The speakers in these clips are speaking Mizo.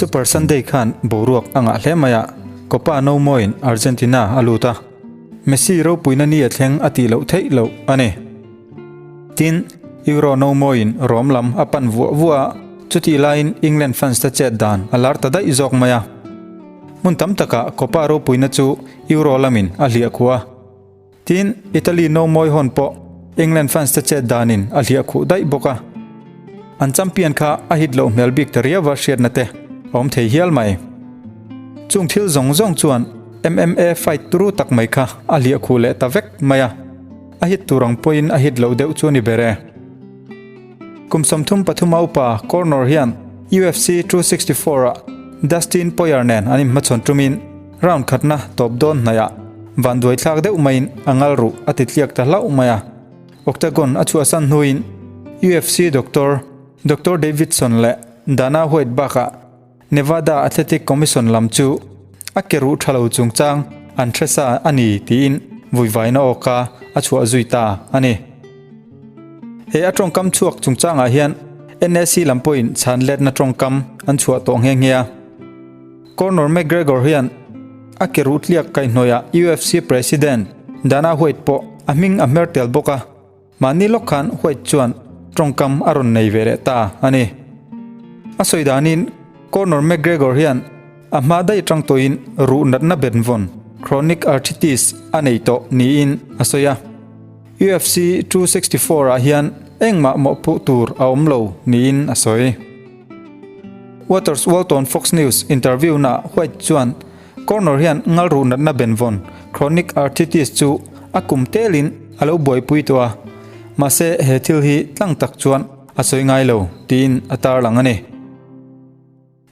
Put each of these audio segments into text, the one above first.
Super Sunday khan boruak a ngah hle mai a, Copa no mawiin Argentina a lut a, Messi ropuina ni a thleng a tih loh theih loh a ni. Tin, Euro no mawiin Rome lam a pan vuah vuah a, chutih laiin England fans te chet dan a lar ta daih zawk mai a. Hmun tam takah Copa ropuina chu Euro lamin a hliah khuh a. Tin, Italy no mawi hawn pawh England fans te chet danin a hliah khuh daih bawk a. An champion kha a hit loh hmel bik ta riau va hriatna te a awm thei hial mai. Chung thil zawng zawng chuan MMA fight turu tak mai kha a hliah khuh leh ta vek mai a. A hit tur ang pawhin a hit loh deuh chu a ni ber e. Kum 33 a upa Conor hian UFC 264 ah Dustin Poirier nen an inhmachhawn tumin round khatna tawp dawn hnaihah vanduai thlak deuh maiin a ngal ruh a ti tliak ta hlauh mai a. Octagon a chhuahsan hnuin UFC doctor Doctor Davidson leh Dana White bakah Nevada Athletic Commission lam chu a ke ruh tha lo chungchang an hre sa a ni tiin vuivaina awka a chhuah zui ta a ni. He a tawngkam chhuak chungchangah hian NAC lam pawhin chhan letna tawngkam an chhuah tawh nghe nghe a. Conor McGregor hian a ke ruh tliak kaihhnawihah UFC President Dana White pawh a hming a hmer tel bawk a. Mahni lawk khan White chuan tawngkam a rawn nei ve leh ta a ni. A sawi danin Conor McGregor hian a hma daih atang tawhin ruh natna benvawn, chronic arthritis, a nei tawh niin a sawi a. UFC 264 ah hian engmah mawhphuh tur a awm lo niin a sawi. Waters Walton Fox News interview naah White chuan Conor hian ngalruh natna benvawn, chronic arthritis, chu a kum telin a lo buaipui tawh a, mahse he thil hi tlang tak chuan a sawi ngai lo tiin a tarlang a ni.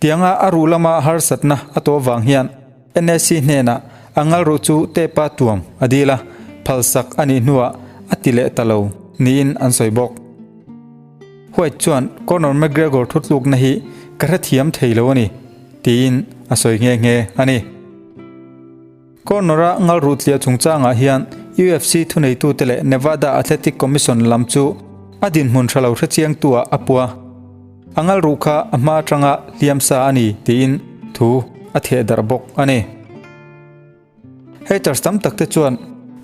Tianga a ruh lama harsatna a tawh vang hian NAC hnenah a ngalruh chu tape-a tuam a dil a, phalsak a nih hnuah a ti leh ta lo niin an sawi bawk. White chuan Conor McGregor thutlukna hi ka hrethiam thei lo a ni, tiin a sawi nghe nghe a ni. Conor-a ngalruh tliah chungchangah hian UFC thuneitute leh Nevada Athletic Commission lam chu a dinhmun tha lo hrechiangtu-ah a pua. A ngalruh kha a hma atanga hliam sa a ni tiin thu a theh darh bawk a ni. Haters tam tak te chuan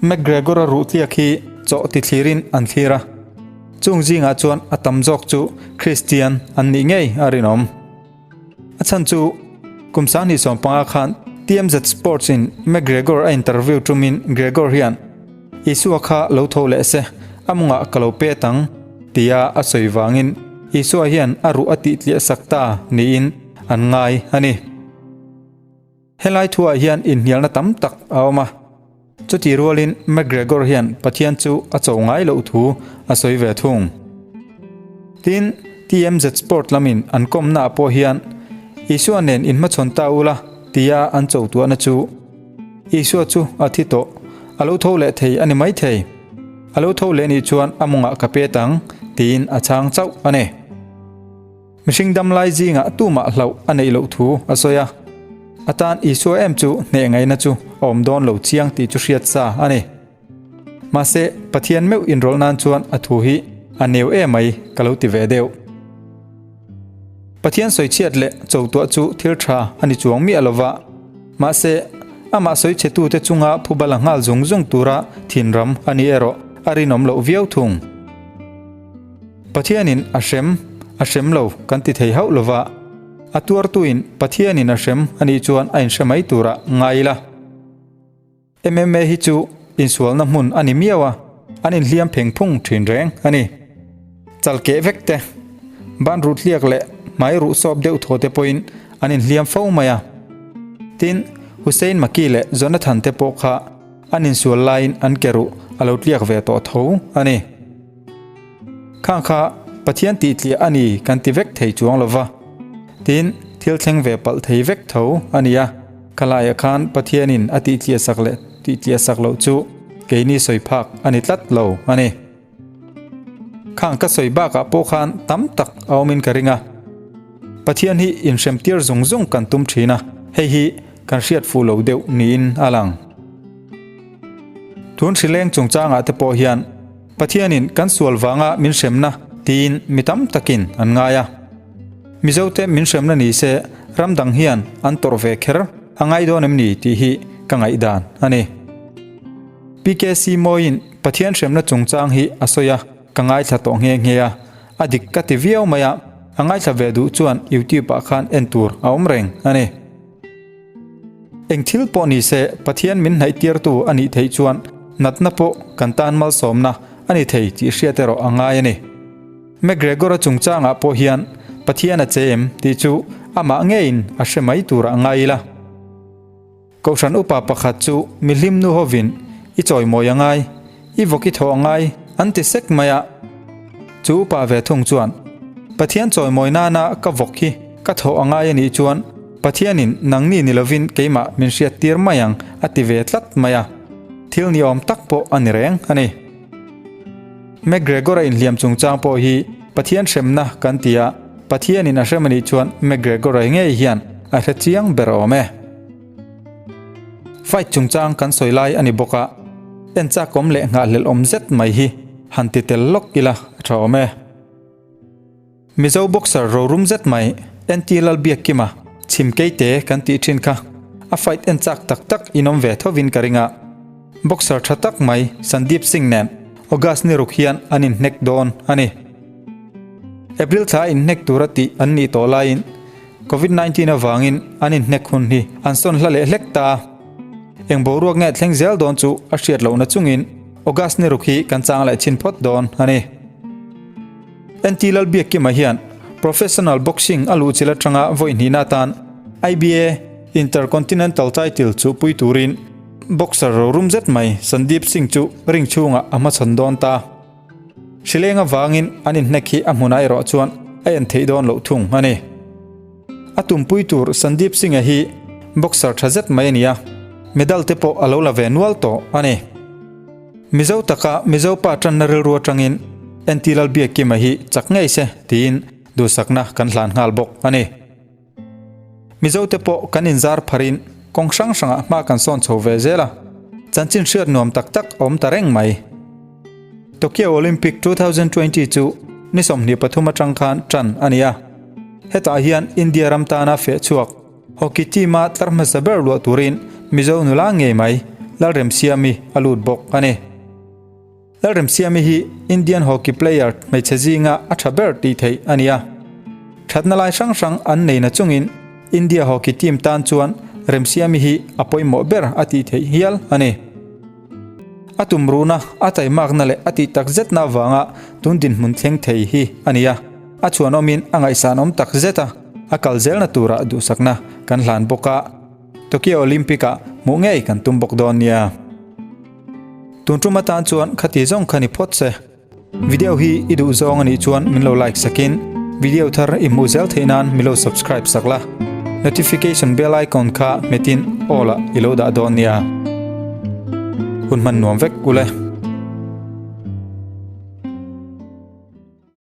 McGregor-a ruh tliak hi chawh ti thlirin an thlir a, chung zingah chuan a tam zawk chu Kristian an nih ngei a rinawm. A chhan chu kum 2015 khan TMZ Sports in McGregor a interview tumin Gregor hian Isua kha lo tho leh se, a mungah ka lo pet ang tia a sawi vangin Isua hian a ruh a tih tliah sak ta niin an ngai a ni. Helai thuah hian inhnialna tam tak a awm a, chutih rualin McGregor hian Pathian chu a cho ngai loh thu a sawi ve thung. Tin, TMZ Sport lamin an kawmnaah pawh hian Isua nen inhmachhawn ta ula tia an cho tuahna chu Isua chu a thi tawh, a lo tho leh thei a ni maithei. A lo tho leh nih chuan a mungah ka pet ang tiin a chhang chauh a ni. Mihring dam lai zingah tumah hlauh a neih loh thu a sawi a, a tan Isua em chu hneh ngaihna chu a awm dawn lo chiang tih chu hriat sa a ni. Mahse, Pathian meuh inrawlh nan chuan a thu hi a neu em mai ka lo ti ve deuh. Pathian sawichhiat leh chotuah chu thil tha a ni chuang miah lova, mahse, amah sawichhetute chunga phubala nghal zung zung tura thinram a ni erawh a rinawm loh viau thung. Pathianin a hrem, a hrem lo kan ti thei hauh lova, a tuartuin Pathianin a hrem a nih chuan a inhre mai turah ngai ila. MMA hi chu insualna hmun a ni miau a, an inhliam pheng phung thin reng a ni. Chal keh vek te, ban ruh tliak leh hmai ruh sawp deuh thaw te pawhin an inhliam fo mai a. Tin, Hussein Maki leh Jonathan te pawh kha an insual laiin an ke ruh a lo tliak ve tawh tho a ni. Khang kha Pathian tih tliah a ni kan ti vek thei chuang lo va, tin thil thleng ve palh thei vek tho a ni a, khalaiah khan Pathianin a tih tliah sak leh tih tliah sak loh chu keini sawi phak a ni tlat lo a ni. Khang ka sawi bakah pawh khan tam tak a awmin ka ring a, Pathian hi inhrem tir zung zung kan tum thin a, hei hi kan hriat fuh lo deuh niin a lang. Tun hrileng chungchangah te pawh hian Pathianin kan sual vanga min hremna tiin mi tam takin an ngai a. Mizote min hremna ni se ram dang hian an tawrh ve kher a ngai dawn em ni tih hi ka ngaihdan a ni. PKC Mawiin Pathian hremna chungchang hi a sawi a, ka ngaithla tawh nghe nghe a, a dik ka ti viau mai a, a ngaithla ve duh chuan YouTube ah khan en tur a awm reng a ni. Eng thil pawh ni se Pathian min hnaih tirtu a nih theih chuan natna pawh kan tan malsawmna a ni thei tih hriat erawh a ngai a ni. McGregor-a chungchangah pawh hian Pathian a che em tih chu amah ngeiin a hre mai turah a ngai ila. Kohhran upa pakhat chu mihlim nu hovin i chawimawi a ngai, i vawk i thawh a ngai an ti sek mai a. Chu upa ve thung chuan, Pathian chawimawi nana ka vawk hi ka thawh a ngai a nih chuan Pathianin nangni ni lovin keimah min hriat tir mai ang a ti ve tlat mai a. Thil ni awm tak pawh a ni reng a ni. McGregor-a inhliam chungchang pawh hi Pathian hremna kan ti a, Pathianin a hrem a nih chuan McGregor-a ngei hian a hre chiang ber awm e. Fight chungchang kan sawi lai a ni bawk a, en chakawm leh nghahhlelh awm zet mai hi han ti tel lawk ila a tha awm e. Mizo boxer rorum zet mai NT Lalbiakkima chhim keite kan tih thin kha a fight en chak tak tak in awm ve thovin ka ring a. Boxer tha tak mai Sandeep Singh nen August ni ruk hian an inhnek dawn a ni. April thla inhnek tura tih an nih tawh laiin Covid 19 avangin an inhnek hun hi an sawn hla leh hlek ta a. Eng boruak nge thleng zel dawn chu a hriat lohna chungin August ni ruk hi kan chang leh chhin phawt dawn a ni. NT Lalbiakkima hian professional boxing a luhchilh atanga vawi hnihna atan IBA Intercontinental title chuhpui turin boxer rorum zet mai Sandeep Singh chu ring chhungah a hmachhawn dawn ta. Hrileng avangin an inhnek hi a hmunah erawh chuan a en theih dawn loh thung a ni. A tumpui tur Sandeep Singh-a hi boxer tha zet mai a ni a, medal te pawh a lo la ve nual tawh a ni. Mizo taka Mizo pa tanna rilru atangin NT Lalbiakkima hi chak ngei se tiin duhsakna kan hlan nghal bawk a ni. Mizo te pawh kan inzar pharin kawng hrang hrangah hma kan sawn chho ve zel a, chanchin hriat nuam tak tak a awm ta reng mai. Tokyo Olympic 2020 chu ni 23 atang khan tan a ni a, hetah hian India ram tana feh chhuak Hockey team-a tlar hmasa ber luah turin Mizo nula ngei mai Lalremsiami a lut bawk a ni. Lalremsiami hi Indian hockey player hmeichhe zinga a tha ber tih theih a ni a. Thatna lai hrang hrang an nei na chungin India hockey team tan chuan Remsiami hi a pawimawh ber a tih theih hial a ni. A tumruhna, a taimakna leh a tih tak zetna avanga tun dinhmun thleng thei hi a ni a, a chhuanawmin a ngaihsanawm tak zet a, a kal zelna turah duhsakna kan hlan bawk a, Tokyo Olympic-ah hmuh ngei kan tum bawk dawn nia. Tun tum atan chuan khati zawng kha ni phawt se. Video hi i duh zawng anih chuan min lo like sakin video thar i hmuh zel theih nan min lo subscribe sak la. Notification bell icon kha hmetin all ah i lo dah dawn nia. Hun hman nuam vek ule.